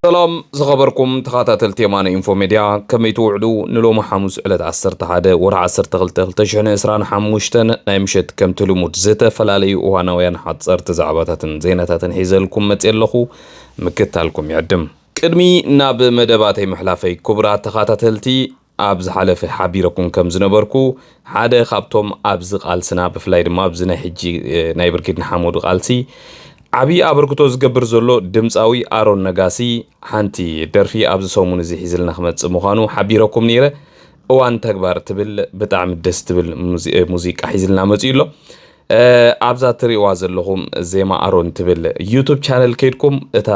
ሰላም ዝኸበርኩም ተኸታተልቲ የማነ ኢንፎ ሜድያ፣ ከመይ ትውዕሉ? ንሎሚ ሓሙስ ዕለት ዓሰርተ ሓደ ወርሒ ዓሰርተ ክልተ ክልተ ሽሕን ዕስራን ሓሙሽተን ናይ ምሸት ከምቲ ልሙድ ዝተፈላለዩ እዋናውያን ሓፀርቲ ዛዕባታትን ዜናታትን ሒዘልኩም መፅየ ኣለኹ። ምክታልኩም ይዕድም። ቅድሚ ናብ መደባተይ ምሕላፈይ ክቡራት ተኸታተልቲ፣ ኣብ ዝሓለፈ ሓቢረኩም ከም ዝነበርኩ ሓደ ካብቶም ኣብዚ ቃልስና ብፍላይ ድማ ኣብዚ ናይ ሕጂ ናይ ብርጌድ ንሓመዱ ቃልሲ ዓብዪ ኣበርክቶ ዝገብር ዘሎ ድምፃዊ ኣሮን ነጋሲ ሓንቲ ደርፊ ኣብዚ ሰሙን እዚ ሒዝልና ክመፅእ ምዃኑ ሓቢረኩም ነይረ። እዋን ተግባር ትብል ብጣዕሚ ደስ ትብል ሙዚቃ ሒዝልና መፅኡ ኣሎ። ኣብዛ ትሪእዋ ዘለኹም ዜማ ኣሮን ትብል ዩቱብ ቻነል ከይድኩም እታ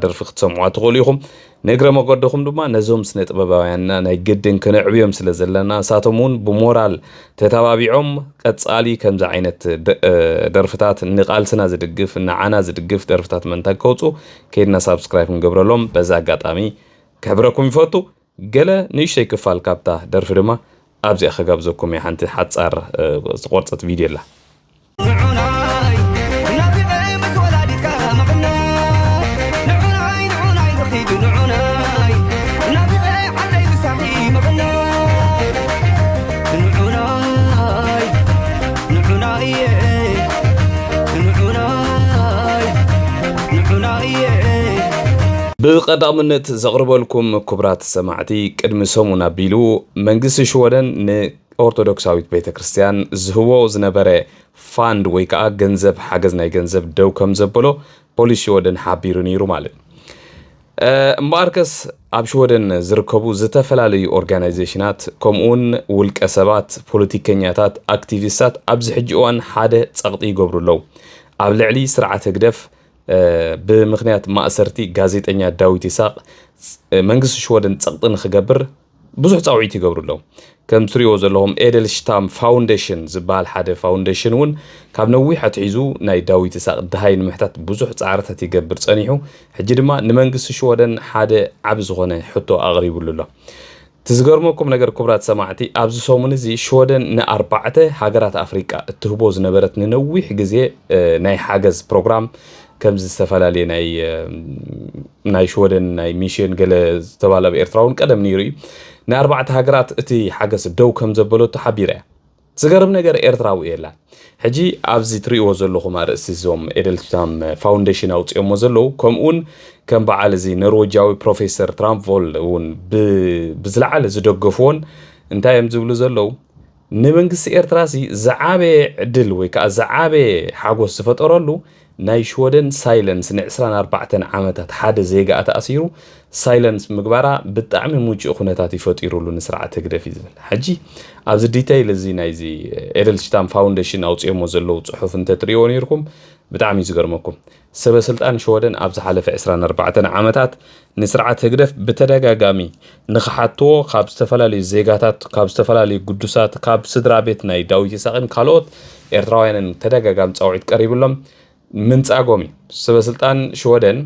ደርፊ ክትሰምዑዋ ትኽእሉ ኢኹም። ንእግረ መገድኹም ድማ ነዞም ስነ ጥበባውያንና ናይ ግድን ክነዕብዮም ስለ ዘለና ንሳቶም እውን ብሞራል ተተባቢዖም ቀፃሊ ከምዚ ዓይነት ደርፍታት ንቃልስና ዝድግፍ ንዓና ዝድግፍ ደርፍታት መንታ ከውፁ ከይድና ሳብስክራይብ ክንገብረሎም በዚ ኣጋጣሚ ክሕብረኩም ይፈቱ። ገለ ንእሽተይ ክፋል ካብታ ደርፊ ድማ ኣብዚኣ ክጋብዘኩም እየ። ሓንቲ ሓፃር ዝተቆርፀት ቪድዮ ኣላ። ንዑናይ ናፊቐ ምስ ወላዲትካ ምቕናይ ንዑናይ ንዑናይ ንኺድ ንዑናይ ናፊቐ ዓደይ ምሳኺ ምቕናይ ንዑናይ ንዑናይ ንዑናይ ንዑናይ ብቐዳምነት ዘቕርበልኩም ክቡራት ሰማዕቲ፣ ቅድሚ ሰሙን ኣቢሉ መንግስቲ ሽወደን ንኦርቶዶክሳዊት ቤተ ክርስቲያን ዝህቦ ዝነበረ ፋንድ ወይ ከዓ ገንዘብ ሓገዝ ናይ ገንዘብ ደው ከም ዘበሎ ፖሊስ ሽወደን ሓቢሩ ነይሩ ማለት። እምበኣርከስ ኣብ ሽወደን ዝርከቡ ዝተፈላለዩ ኦርጋናይዜሽናት ከምኡውን ውልቀ ሰባት፣ ፖለቲከኛታት፣ ኣክቲቪስታት ኣብዚ ሕጂ እዋን ሓደ ጸቕጢ ይገብሩ ኣለዉ። ኣብ ልዕሊ ስርዓት ህግደፍ ብምኽንያት ማእሰርቲ ጋዜጠኛ ዳዊት ይስሐቅ መንግስቲ ሽወደን ጸቕጢ ንክገብር ብዙሕ ጻውዒት ይገብሩ ኣለዉ። ከም ትሪእዎ ዘለኹም ኤደልሽታም ፋውንዴሽን ዝበሃል ሓደ ፋውንዴሽን እውን ካብ ነዊሕ ኣትሒዙ ናይ ዳዊት ይስሐቅ ደሃይ ንምሕታት ብዙሕ ጻዕርታት ይገብር ጸኒሑ። ሕጂ ድማ ንመንግስቲ ሽወደን ሓደ ዓቢ ዝኾነ ሕቶ ኣቕሪብሉ ኣሎ። እቲ ዝገርመኩም ነገር ክቡራት ሰማዕቲ፣ ኣብዚ ሰሙን እዚ ሽወደን ንኣርባዕተ ሃገራት ኣፍሪቃ እትህቦ ዝነበረት ንነዊሕ ግዜ ናይ ሓገዝ ፕሮግራም ከምዚ ዝተፈላለየ ናይ ናይ ሽወደን ናይ ሚሽን ገለ ዝተባለ ኣብ ኤርትራ እውን ቀደም ነይሩ እዩ። ንኣርባዕተ ሃገራት እቲ ሓገዝ ደው ከም ዘበለቶ ሓቢራ እያ። ዝገርም ነገር ኤርትራዊ የላን። ሕጂ ኣብዚ ትሪእዎ ዘለኹም ኣርእስቲ እዞም ኤደልስታም ፋውንዴሽን ኣውፅኦሞ ዘለዉ ከምኡውን ከም በዓል እዚ ኖርወጃዊ ፕሮፌሰር ትራምፕ ቮል እውን ብዝለዓለ ዝደገፍዎን እንታይ እዮም ዝብሉ ዘለዉ? ንመንግስቲ ኤርትራ ሲ ዝዓበየ ዕድል ወይ ከዓ ዝዓበየ ሓጎስ ዝፈጠረሉ ናይ ሽወደን ሳይለንስ ን24 ዓመታት ሓደ ዜጋኣ ተኣሲሩ ሳይለንስ ምግባራ ብጣዕሚ ምቹእ ኩነታት ይፈጢሩሉ ንስርዓት ህግደፍ እዩ ዝብል። ሕጂ ኣብዚ ዲተይል እዚ ናይዚ ኤደልሽታም ፋውንዴሽን ኣውፅኦሞ ዘለዉ ፅሑፍ እንተትሪእዎ ነይርኩም ብጣዕሚ እዩ ዝገርመኩም። ሰበ ስልጣን ሽወደን ኣብ ዝሓለፈ ዕስራን ኣርባዕተን ዓመታት ንስርዓት ህግደፍ ብተደጋጋሚ ንኽሓትዎ ካብ ዝተፈላለዩ ዜጋታት፣ ካብ ዝተፈላለዩ ግዱሳት፣ ካብ ስድራ ቤት ናይ ዳዊት ይስሐቅን ካልኦት ኤርትራውያንን ተደጋጋሚ ጻውዒት ቀሪብሎም ምንጻጎም እዩ። ሰበ ስልጣን ሽወደን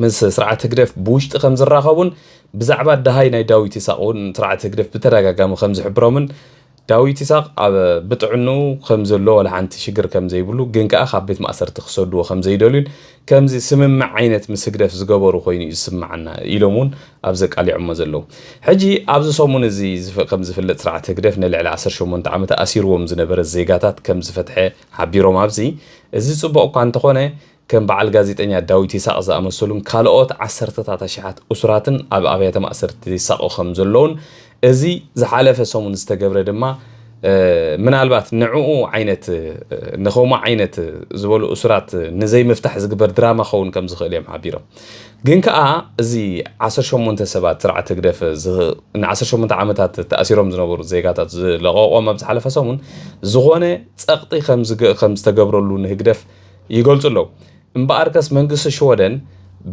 ምስ ስርዓት ህግደፍ ብውሽጢ ከም ዝራኸቡን ብዛዕባ ደሃይ ናይ ዳዊት ይስሐቅ እውን ስርዓት ህግደፍ ብተደጋጋሚ ከም ዝሕብሮምን ዳዊት ይስሐቅ ኣብ ብጥዕንኡ ከም ዘሎ ዋላ ሓንቲ ሽግር ከም ዘይብሉ ግን ከኣ ካብ ቤት ማእሰርቲ ክሰድዎ ከም ዘይደልዩን ከምዚ ስምምዕ ዓይነት ምስ ህግደፍ ዝገበሩ ኮይኑ እዩ ዝስምዓና ኢሎም እውን ኣብ ዘቃሊዖሞ ዘለዉ። ሕጂ ኣብዚ ሰሙን እዚ ዝፍ- ከም ዝፍለጥ ስርዓት ህግደፍ ንልዕሊ ዓሰርተ ሸሞንተ ዓመት ኣሲርዎም ዝነበረ ዜጋታት ከም ዝፈትሐ ሓቢሮም ኣብዚ እዚ ጽቡቕ እኳ እንተኾነ ከም በዓል ጋዜጠኛ ዳዊት ይስሐቅ ዝኣመሰሉን ካልኦት ዓሰርተታት ኣሽሓት እሱራትን ኣብ ኣብያተ ማእሰርቲ ይሳቐዩ ከም ዘለዉን እዚ ዝሓለፈ ሰሙን ዝተገብረ ድማ ምናልባት ንዕኡ ዓይነት ንኸምኡ ዓይነት ዝበሉ እሱራት ንዘይምፍታሕ ዝግበር ድራማ ክኸውን ከም ዝኽእል እዮም ሓቢሮም። ግን ከኣ እዚ ዓሰርተ ሸሞንተ ሰባት ስርዓት ህግደፍ ን18 ዓመታት ተኣሲሮም ዝነበሩ ዜጋታት ዝለቐቖም ኣብ ዝሓለፈ ሰሙን ዝኾነ ጸቕጢ ከም ዝተገብረሉ ንህግደፍ ይገልጹ ኣለዉ። እምበኣርከስ መንግስቲ ሽወደን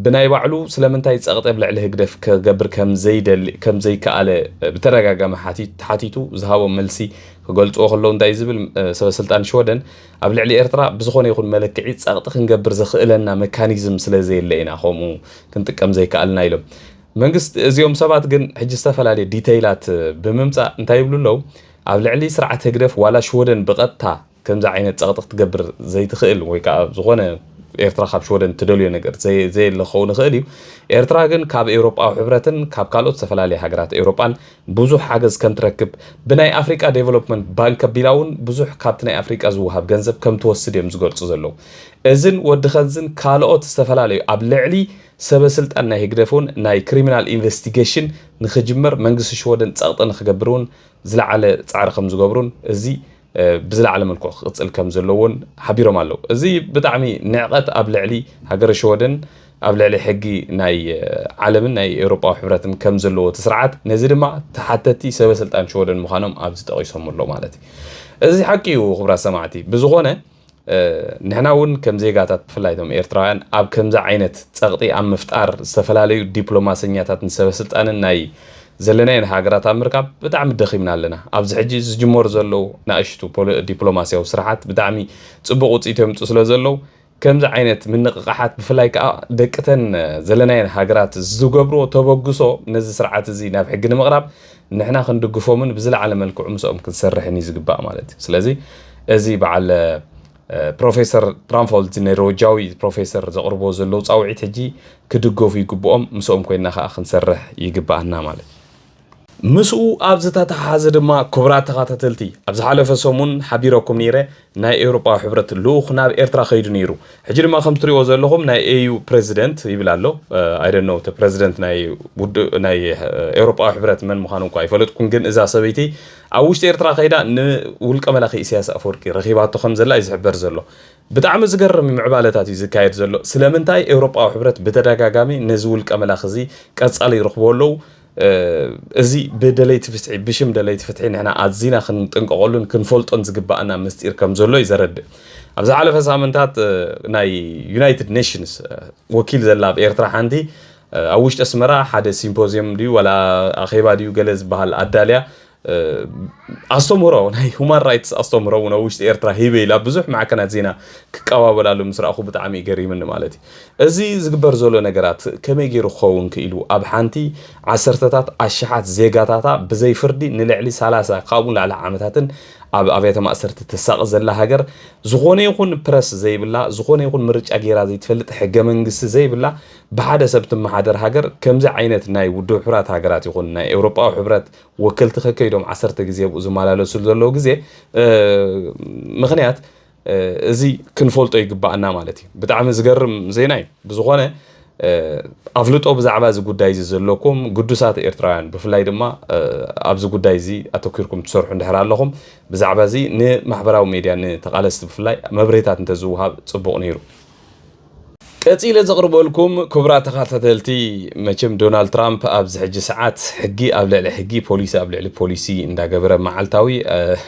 ብናይ ባዕሉ ስለምንታይ ጸቕጢ ኣብ ልዕሊ ህግደፍ ክገብር ከም ዘይደሊ ከም ዘይከኣለ ብተደጋጋሚ ሓቲቱ ዝሃቦ መልሲ ክገልጽዎ ከለዉ እንታይ ዝብል ሰበ ስልጣን ሽወደን ኣብ ልዕሊ ኤርትራ ብዝኾነ ይኹን መለክዒ ጸቕጢ ክንገብር ዘኽእለና መካኒዝም ስለ ዘየለ ኢና ከምኡ ክንጥቀም ዘይከኣልና ኢሎም። መንግስቲ እዚኦም ሰባት ግን ሕጂ ዝተፈላለየ ዲተይላት ብምምጻእ እንታይ ይብሉ ኣለዉ? ኣብ ልዕሊ ስርዓት ህግደፍ ዋላ ሽወደን ብቐጥታ ከምዚ ዓይነት ጸቕጢ ክትገብር ዘይትኽእል ወይ ከዓ ዝኾነ ኤርትራ ካብ ሽወደን ትደልዮ ነገር ዘይ- ዘየለ ክኸውን ይኽእል እዩ። ኤርትራ ግን ካብ ኤውሮጳዊ ሕብረትን ካብ ካልኦት ዝተፈላለያ ሃገራት ኤውሮጳን ብዙሕ ሓገዝ ከም ትረክብ፣ ብናይ ኣፍሪቃ ዴቨሎፕመንት ባንክ ኣቢላ እውን ብዙሕ ካብቲ ናይ ኣፍሪቃ ዝወሃብ ገንዘብ ከም ትወስድ እዮም ዝገልጹ ዘለዉ። እዝን ወዲ ኸንዝን ካልኦት ዝተፈላለዩ ኣብ ልዕሊ ሰበ ስልጣን ናይ ህግደፍ እውን ናይ ክሪሚናል ኢንቨስቲጌሽን ንኽጅመር መንግስቲ ሽወደን ጸቕጢ ንኽገብር እውን ዝለዓለ ጻዕሪ ከም ዝገብሩን እዚ ብዝለዓለ መልክዑ ክቕጽል ከም ዘለዎን ሓቢሮም ኣለዉ። እዚ ብጣዕሚ ንዕቐት ኣብ ልዕሊ ሃገረ ሽወደን፣ ኣብ ልዕሊ ሕጊ ናይ ዓለምን ናይ ኤውሮጳዊ ሕብረትን ከም ዘለዎ እቲ ስርዓት፣ ነዚ ድማ ተሓተቲ ሰበ ስልጣን ሽወደን ምዃኖም ኣብዚ ጠቒሶም ኣሎ ማለት እዩ። እዚ ሓቂ እዩ ክቡራት ሰማዕቲ። ብዝኾነ ንሕና እውን ከም ዜጋታት ብፍላይ እቶም ኤርትራውያን ኣብ ከምዚ ዓይነት ጸቕጢ ኣብ ምፍጣር ዝተፈላለዩ ዲፕሎማሰኛታትን ሰበ ስልጣንን ናይ ዘለናየን ሃገራት ኣብ ምርካብ ብጣዕሚ ደኺምና ኣለና። ኣብዚ ሕጂ ዝጅመሩ ዘለዉ ናእሽቱ ፖለ- ዲፕሎማስያዊ ስራሓት ብጣዕሚ ጽቡቕ ውጽኢት የምጽኡ ስለ ዘለዉ ከምዚ ዓይነት ምንቕቓሓት ብፍላይ ከዓ ደቅተን ዘለናየን ሃገራት ዝገብርዎ ተበግሶ ነዚ ስርዓት እዚ ናብ ሕጊ ንምቕራብ ንሕና ክንድግፎምን ብዝለዓለ መልክዑ ምስኦም ክንሰርሕን እዩ ዝግባእ ማለት እዩ። ስለዚ እዚ በዓል ፕሮፌሰር ትራንፎልድ ኖርወጃዊ ፕሮፌሰር ዘቕርቦ ዘለዉ ጻውዒት ሕጂ ክድገፉ ይግብኦም፣ ምስኦም ኮይና ከዓ ክንሰርሕ ይግብኣና ማለት እዩ። ምስኡ ኣብ ዝተተሓሓዘ ድማ ክቡራት ተኸታተልቲ ኣብ ዝሓለፈ ሰሙን ሓቢረኩም ነይረ ናይ ኤውሮጳዊ ሕብረት ልኡኽ ናብ ኤርትራ ከይዱ ነይሩ። ሕጂ ድማ ከም ትሪእዎ ዘለኹም ናይ ኤዩ ፕሬዚደንት ይብል ኣሎ። ኣይደኖ እቲ ፕሬዚደንት ናይ ውድብ ናይ ኤውሮጳዊ ሕብረት መን ምዃኑ እኳ ኣይፈለጥኩን፣ ግን እዛ ሰበይቲ ኣብ ውሽጢ ኤርትራ ከይዳ ንውልቀ መላኺ ኢሳያስ ኣፈወርቂ ረኺባቶ ከም ዘላ እዩ ዝሕበር ዘሎ። ብጣዕሚ ዝገርም ምዕባለታት እዩ ዝካየድ ዘሎ። ስለምንታይ ኤውሮጳዊ ሕብረት ብተደጋጋሚ ነዚ ውልቀ መላኺ እዚ ቀጻሊ ይረኽቦ ኣለዉ። እዚ ብደለይቲ ፍትሒ ብሽም ደለይቲ ፍትሒ ንሕና ኣዚና ክንጥንቀቐሉን ክንፈልጦን ዝግባኣና ምስጢር ከም ዘሎ እዩ ዘረድእ። ኣብ ዝሓለፈ ሳምንታት ናይ ዩናይትድ ኔሽንስ ወኪል ዘላ ኣብ ኤርትራ ሓንቲ ኣብ ውሽጢ ኣስመራ ሓደ ሲምፖዚየም ድዩ ዋላ ኣኼባ ድዩ ገለ ዝበሃል ኣዳልያ ኣስተምህሮ ናይ ሁማን ራይትስ ኣስተምህሮ እውን ኣብ ውሽጢ ኤርትራ ሂበ ኢላ ብዙሕ ማዕከናት ዜና ክቀባበላሉ ምስ ረኣኹ ብጣዕሚ ገሪምኒ ማለት እዩ። እዚ ዝግበር ዘሎ ነገራት ከመይ ገይሩ ክኸውን ክኢሉ ኣብ ሓንቲ ዓሰርተታት ኣሽሓት ዜጋታታ ብዘይ ፍርዲ ንልዕሊ ሰላሳ ካብኡ ንላዕሊ ዓመታትን ኣብ ኣብያተ ማእሰርቲ ትሳቐ ዘላ ሃገር ዝኾነ ይኹን ፕረስ ዘይብላ ዝኾነ ይኹን ምርጫ ገይራ ዘይትፈልጥ ሕገ መንግስቲ ዘይብላ ብሓደ ሰብ ትመሓደር ሃገር ከምዚ ዓይነት ናይ ውድብ ሕራት ሃገራት ይኹን ናይ ኤውሮጳዊ ሕብረት ወከልቲ ከከይዶም ዓሰርተ ግዜ ኣብኡ ዝመላለሱ ዘለዉ ግዜ ምኽንያት እዚ ክንፈልጦ ይግባኣና ማለት እዩ። ብጣዕሚ ዝገርም ዜና እዩ። ብዝኾነ ኣፍልጦ ብዛዕባ እዚ ጉዳይ እዚ ዘለኩም ግዱሳት ኤርትራውያን ብፍላይ ድማ ኣብዚ ጉዳይ እዚ ኣተኪርኩም ትሰርሑ እንድሕር ኣለኹም ብዛዕባ እዚ ንማሕበራዊ ሜድያ ንተቓለስቲ ብፍላይ መብርሂታት እንተዝወሃብ ጽቡቕ ነይሩ። ቀጺለ ዘቕርበልኩም ክቡራት ተኸታተልቲ፣ መቸም ዶናልድ ትራምፕ ኣብዚ ሕጂ ሰዓት ሕጊ ኣብ ልዕሊ ሕጊ ፖሊሲ ኣብ ልዕሊ ፖሊሲ እንዳገበረ መዓልታዊ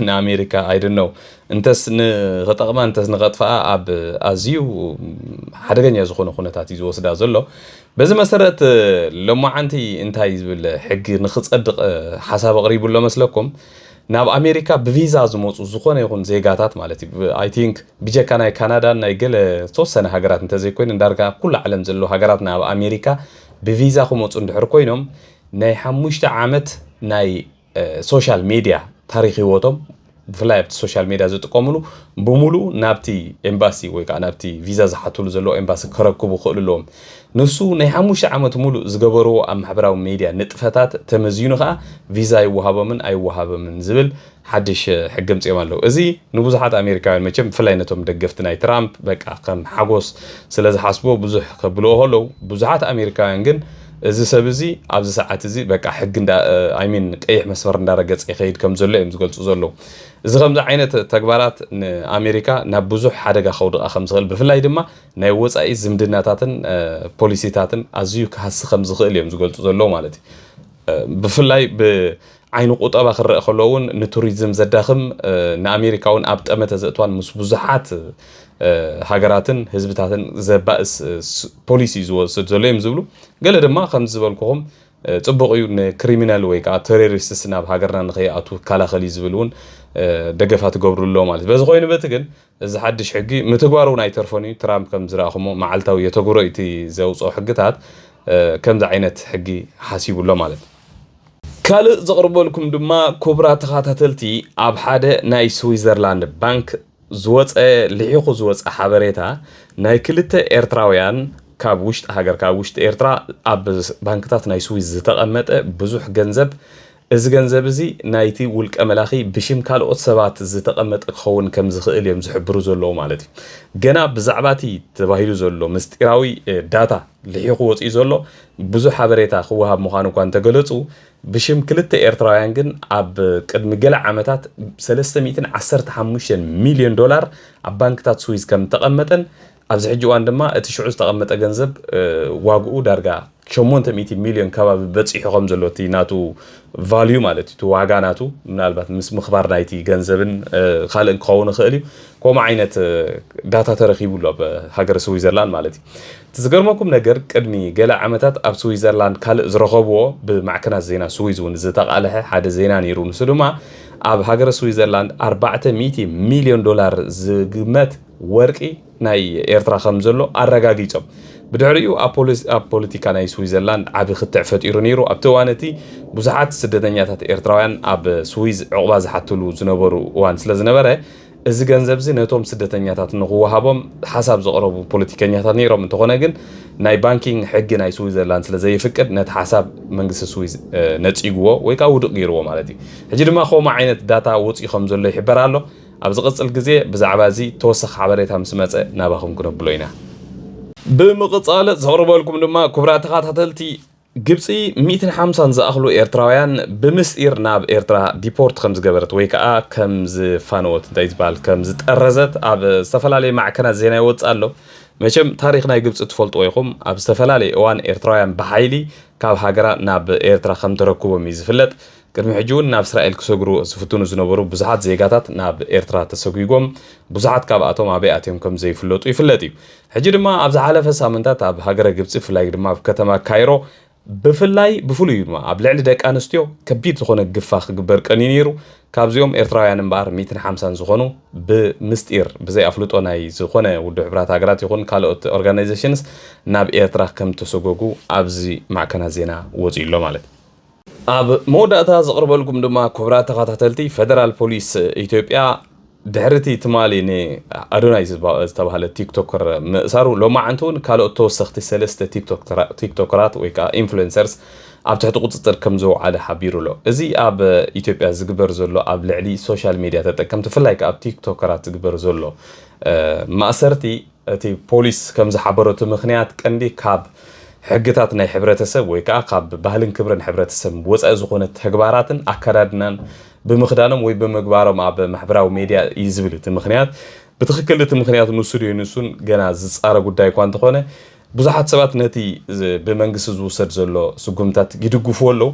ንኣሜሪካ ኣይድነው እንተስ ንኽጠቕማ እንተስ ንኸጥፍኣ ኣብ ኣዝዩ ሓደገኛ ዝኾነ ኩነታት እዩ ዝወስዳ ዘሎ። በዚ መሰረት ሎማዓንቲ እንታይ ዝብል ሕጊ ንኽጸድቕ ሓሳብ ኣቕሪቡ ኣሎ መስለኩም? ናብ ኣሜሪካ ብቪዛ ዝመፁ ዝኾነ ይኹን ዜጋታት ማለት እዩ። I think ብጀካ ናይ ካናዳን ናይ ገለ ዝተወሰነ ሃገራት እንተዘይኮይኑ እንዳርጋ ኩሉ ዓለም ዘለዉ ሃገራት ናብ ኣሜሪካ ብቪዛ ክመፁ እንድሕር ኮይኖም ናይ ሓሙሽተ ዓመት ናይ ሶሻል ሜድያ ታሪክ ህይወቶም ብፍላይ ኣብቲ ሶሻል ሜድያ ዝጥቀምሉ ብምሉኡ ናብቲ ኤምባሲ ወይ ከዓ ናብቲ ቪዛ ዝሓትሉ ዘለዎ ኤምባሲ ከረክቡ ክእሉ ኣለዎም። ንሱ ናይ ሓሙሽተ ዓመት ሙሉእ ዝገበርዎ ኣብ ማሕበራዊ ሜድያ ንጥፈታት ተመዚኑ ከዓ ቪዛ ይወሃቦምን ኣይወሃቦምን ዝብል ሓድሽ ሕጊ ኣምፂኦም ኣለዉ። እዚ ንብዙሓት ኣሜሪካውያን መቸም ብፍላይ ነቶም ደገፍቲ ናይ ትራምፕ በቃ ከም ሓጎስ ስለ ዝሓስብዎ ብዙሕ ከብልዎ ከለዉ ብዙሓት ኣሜሪካውያን ግን እዚ ሰብ እዚ ኣብዚ ሰዓት እዚ በቃ ሕጊ እንዳ I mean ቀይሕ መስመር እንዳረገፀ ይኸይድ ከም ዘሎ እዮም ዝገልፁ ዘለዉ። እዚ ከምዚ ዓይነት ተግባራት ንኣሜሪካ ናብ ብዙሕ ሓደጋ ከውድቓ ከም ዝኽእል ብፍላይ ድማ ናይ ወፃኢ ዝምድናታትን ፖሊሲታትን ኣዝዩ ክሃሲ ከም ዝኽእል እዮም ዝገልፁ ዘለዉ ማለት እዩ። ብፍላይ ብዓይኒ ቁጠባ ክረአ ከሎ እውን ንቱሪዝም ዘዳኽም ንኣሜሪካ እውን ኣብ ጠመተ ዘእትዋን ምስ ብዙሓት ሃገራትን ህዝብታትን ዘባእስ ፖሊሲ እዩ ዝወስድ ዘሎ እዮም ዝብሉ። ገለ ድማ ከምዚ ዝበልኩኹም ፅቡቕ እዩ ንክሪሚናል ወይ ከዓ ቴሮሪስትስ ናብ ሃገርና ንኸይኣቱ ይከላኸል እዩ ዝብል እውን ደገፋት ይገብሩ ኣሎ ማለት እዩ። በዚ ኮይኑ በቲ ግን እዚ ሓድሽ ሕጊ ምትግባሩ እውን ኣይተርፎን እዩ። ትራምፕ ከም ዝረኣኹሞ መዓልታዊ የተግብሮ እዩ እቲ ዘውፅኦ ሕግታት ከምዚ ዓይነት ሕጊ ሓሲቡ ኣሎ ማለት እዩ። ካልእ ዘቕርበልኩም ድማ ክቡራት ተኸታተልቲ ኣብ ሓደ ናይ ስዊዘርላንድ ባንክ ዝወፀ ልሒኹ ዝወፀ ሓበሬታ ናይ ክልተ ኤርትራውያን ካብ ውሽጢ ሃገር ካብ ውሽጢ ኤርትራ ኣብ ባንክታት ናይ ስዊዝ ዝተቐመጠ ብዙሕ ገንዘብ፣ እዚ ገንዘብ እዚ ናይቲ ውልቀ መላኺ ብሽም ካልኦት ሰባት ዝተቐመጠ ክኸውን ከም ዝኽእል እዮም ዝሕብሩ ዘለዉ ማለት እዩ። ገና ብዛዕባ እቲ ተባሂሉ ዘሎ ምስጢራዊ ዳታ ልሒኹ ወፂኡ ዘሎ ብዙሕ ሓበሬታ ክወሃብ ምዃኑ እኳ እንተገለፁ፣ ብሽም ክልተ ኤርትራውያን ግን ኣብ ቅድሚ ገለ ዓመታት ሰለስተ ሚእትን ዓሰርተ ሓሙሽተን ሚልዮን ዶላር ኣብ ባንክታት ስዊዝ ከም ተቐመጠን ኣብዚ ሕጂ እዋን ድማ እቲ ሽዑ ዝተቐመጠ ገንዘብ ዋግኡ ዳርጋ ሸሞንተ ሚእቲ ሚልዮን ከባቢ በፂሑ ከም ዘሎ እቲ ናቱ ቫልዩ ማለት እዩ፣ እቲ ዋጋ ናቱ ምናልባት ምስ ምኽባር ናይቲ ገንዘብን ካልእን ክኸውን ይኽእል እዩ። ከምኡ ዓይነት ዳታ ተረኺቡ ኣሎ ኣብ ሃገረ ስዊዘርላንድ ማለት እዩ። እቲ ዝገርመኩም ነገር ቅድሚ ገለ ዓመታት ኣብ ስዊዘርላንድ ካልእ ዝረኸብዎ ብማዕከናት ዜና ስዊዝ እውን ዝተቓልሐ ሓደ ዜና ነይሩ። ንሱ ድማ ኣብ ሃገረ ስዊዘርላንድ ኣርባዕተ ሚእቲ ሚልዮን ዶላር ዝግመት ወርቂ ናይ ኤርትራ ከም ዘሎ ኣረጋጊጾም። ብድሕሪኡ ኣብ ፖሊስ- ኣብ ፖለቲካ ናይ ስዊዘርላንድ ዓቢ ክትዕ ፈጢሩ ነይሩ። ኣብቲ እዋን እቲ ብዙሓት ስደተኛታት ኤርትራውያን ኣብ ስዊዝ ዕቑባ ዝሓትሉ ዝነበሩ እዋን ስለ ዝነበረ፣ እዚ ገንዘብ እዚ ነቶም ስደተኛታት ንኽወሃቦም ሓሳብ ዘቕረቡ ፖለቲከኛታት ነይሮም። እንተኾነ ግን ናይ ባንኪንግ ሕጊ ናይ ስዊዘርላንድ ስለ ዘይፍቅድ ነቲ ሓሳብ መንግስቲ ስዊዝ ነፂግዎ ወይ ከዓ ውድቕ ገይርዎ ማለት እዩ። ሕጂ ድማ ከምኡ ዓይነት ዳታ ወፂኡ ከም ዘሎ ይሕበር ኣሎ። ኣብ ዝቕፅል ግዜ ብዛዕባ እዚ ተወሳኺ ሓበሬታ ምስ መፀ ናባኹም ክነብሎ ኢና። ብምቕፃል ዘቕርበልኩም ድማ ክቡራት ተኸታተልቲ፣ ግብፂ ሚእትን ሓምሳን ዝኣኽሉ ኤርትራውያን ብምስጢር ናብ ኤርትራ ዲፖርት ከም ዝገበረት ወይ ከዓ ከም ዝፋነወት እንታይ ዝበሃል ከም ዝጠረዘት ኣብ ዝተፈላለየ ማዕከናት ዜና ይወፅእ ኣሎ። መቸም ታሪኽ ናይ ግብፂ ትፈልጥዎ ኢኹም። ኣብ ዝተፈላለየ እዋን ኤርትራውያን ብሓይሊ ካብ ሃገራ ናብ ኤርትራ ከም ተረክቦም እዩ ዝፍለጥ። ቅድሚ ሕጂ እውን ናብ እስራኤል ክሰግሩ ዝፍትኑ ዝነበሩ ብዙሓት ዜጋታት ናብ ኤርትራ ተሰጒጎም፣ ብዙሓት ካብኣቶም ኣበይ ኣትዮም ከም ዘይፍለጡ ይፍለጥ እዩ። ሕጂ ድማ ኣብ ዝሓለፈ ሳምንታት ኣብ ሃገረ ግብፂ ብፍላይ ድማ ኣብ ከተማ ካይሮ ብፍላይ ብፍሉይ ድማ ኣብ ልዕሊ ደቂ ኣንስትዮ ከቢድ ዝኾነ ግፋ ክግበር ቀንዩ ነይሩ። ካብዚኦም ኤርትራውያን እምበኣር ሚእትን ሓምሳን ዝኾኑ ብምስጢር ብዘይ ኣፍልጦ ናይ ዝኾነ ውድብ ሕብራት ሃገራት ይኹን ካልኦት ኦርጋናይዜሽንስ ናብ ኤርትራ ከም ተሰጎጉ ኣብዚ ማዕከናት ዜና ወፂኡ ኣሎ ማለት እዩ። ኣብ መወዳእታ ዘቕርበልኩም ድማ ክቡራት ተኸታተልቲ፣ ፌደራል ፖሊስ ኢትዮጵያ ድሕሪ እቲ ትማሊ ንኣዶናይ ዝባ- ዝተባህለ ቲክቶከር ምእሳሩ ሎማዓንቲ እውን ካልኦት ተወሰኽቲ ሰለስተ ቲክቶክተራ- ቲክቶከራት ወይ ከዓ ኢንፍሉዌንሰርስ ኣብ ትሕቲ ቁፅፅር ከም ዘውዓለ ሓቢሩ ኣሎ። እዚ ኣብ ኢትዮጵያ ዝግበር ዘሎ ኣብ ልዕሊ ሶሻል ሚድያ ተጠቀምቲ ብፍላይ ከዓ ኣብ ቲክቶከራት ዝግበር ዘሎ ማእሰርቲ እቲ ፖሊስ ከም ዝሓበሮ እቲ ምኽንያት ቀንዲ ካብ ሕግታት ናይ ሕብረተሰብ ወይ ከዓ ካብ ባህልን ክብርን ሕብረተሰብ ወፃኢ ዝኾነ ተግባራትን ኣከዳድናን ብምኽዳኖም ወይ ብምግባሮም ኣብ ማሕበራዊ ሜድያ እዩ ዝብል እቲ ምኽንያት። ብትኽክል እቲ ምኽንያት ንሱ ድዩ ንሱን ገና ዝፃረ ጉዳይ እኳ እንተኾነ ብዙሓት ሰባት ነቲ ብመንግስቲ ዝውሰድ ዘሎ ስጉምታት ይድግፍዎ ኣለዉ።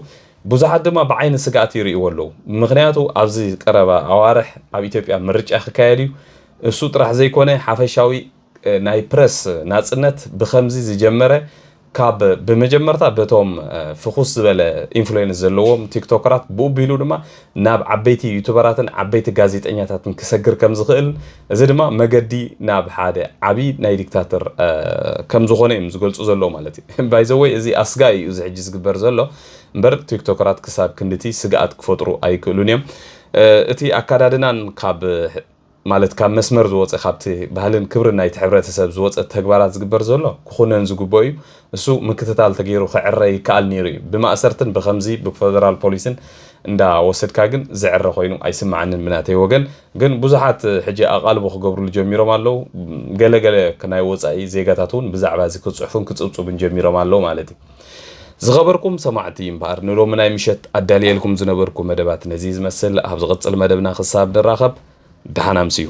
ብዙሓት ድማ ብዓይኒ ስግኣት ይርእይዎ ኣለዉ። ምኽንያቱ ኣብዚ ቀረባ ኣዋርሕ ኣብ ኢትዮጵያ ምርጫ ክካየድ እዩ። እሱ ጥራሕ ዘይኮነ ሓፈሻዊ ናይ ፕረስ ናፅነት ብኸምዚ ዝጀመረ ካብ ብመጀመርታ በቶም ፍኹስ ዝበለ ኢንፍሉዌንስ ዘለዎም ቲክቶከራት ብኡ ቢሉ ድማ ናብ ዓበይቲ ዩቱበራትን ዓበይቲ ጋዜጠኛታትን ክሰግር ከም ዝኽእል፣ እዚ ድማ መገዲ ናብ ሓደ ዓብዪ ናይ ዲክታተር ከም ዝኾነ እዮም ዝገልፁ ዘለዉ ማለት እዩ። ባይዘወይ እዚ ኣስጋኢ እዩ እዚ ሕጂ ዝግበር ዘሎ እምበር ቲክቶከራት ክሳብ ክንድቲ ስግኣት ክፈጥሩ ኣይክእሉን እዮም። እቲ ኣካዳድናን ካብ ማለት ካብ መስመር ዝወፀ ካብቲ ባህልን ክብርን ናይቲ ሕብረተሰብ ዝወፀ ተግባራት ዝግበር ዘሎ ክኹነን ዝግበኦ እዩ። እሱ ምክትታል ተገይሩ ክዕረ ይከኣል ነይሩ እዩ። ብማእሰርትን ብኸምዚ ብፌደራል ፖሊስን እንዳወሰድካ ግን ዝዕረ ኮይኑ ኣይስምዓንን ብናተይ ወገን። ግን ብዙሓት ሕጂ ኣቓልቦ ክገብሩሉ ጀሚሮም ኣለዉ። ገለገለ ናይ ወፃኢ ዜጋታት እውን ብዛዕባ እዚ ክፅሑፉን ክፅብፅቡን ጀሚሮም ኣለዉ ማለት እዩ። ዝኸበርኩም ሰማዕቲ እምበኣር ንሎሚ ናይ ምሸት ኣዳልየልኩም ዝነበርኩ መደባት ነዚ ዝመስል። ኣብ ዝቕፅል መደብና ክሳብ ንራኸብ ደሓን ኣምስዩ።